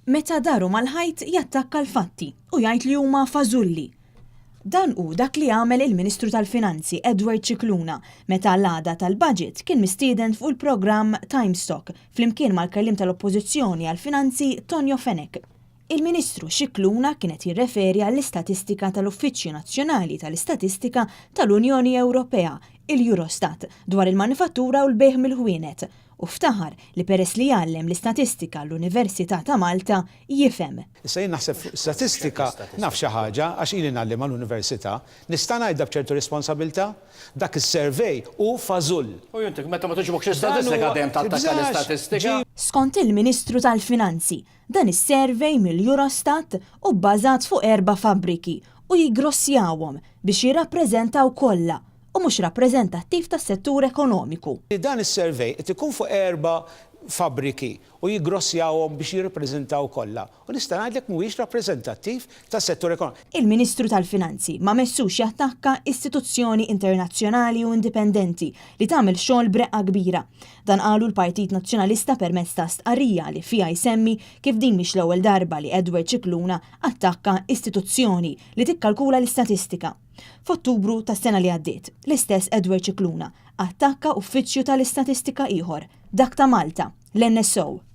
Meta daru mal-ħajt jattakka l-fatti u jgħid li huma fażulli. Dan hu dak li għamel il-Ministru tal-Finanzi Edward Scicluna meta l-għada tal-budget kien mistieden fuq il-programm Times Talk flimkien mal-Kelliem tal-Oppożizzjoni għall-Finanzi Tonio Fenech. Il-Ministru Scicluna kien qed jirreferi għall-istatistika tal-Uffiċċju Nazzjonali tal-Istatistika tal-Unjoni Ewropea, il-Eurostat, dwar il-manifattura u l-bejgħ mill-ħwienet u ftaħar li peress li jgħallem l-istatistika l-Università ta' Malta, jifhem. Issa jien naħseb fuq statistika naf xi ħaġa għax ili ngħallimha l-università. Nista' ngħidha b'ċertu responsabilità? Dak is-survey hu fażull. U inti meta ma togħġbokx l-istatistika dejjem tattakka l-istatistika. Skont il-Ministru tal-Finanzi, Dan is-survey mill-Eurostat hu bbażat fuq erba' fabbriki u jiggrossjawhom biex jirrappreżentaw kollha u mhux rappreżentattiv tas-settur ekonomiku. Dan is-survey qed ikun fuq erba' fabbriki u jiggrossjawhom biex jirrappreżentaw kollha u nista' ngħidlek mhuwiex rappreżentattiv tas-settur ekonomiku. Il-Ministru tal-Finanzi ma messux jattakka istituzzjoni internazzjonali u indipendenti li tagħmel xogħol b'reqqa kbira. Dan qalu l-Partit Nazzjonalista permezz ta' stqarrija li fiha jsemmi kif din mhix l-ewwel darba li Edward Scicluna attakka istituzzjoni li tikkalkula l-istatistika. F'Ottubru tas-sena li għaddiet, l-istess Edward Scicluna attakka uffiċċju tal-istatistika ieħor, dak ta' Malta, l-NSO.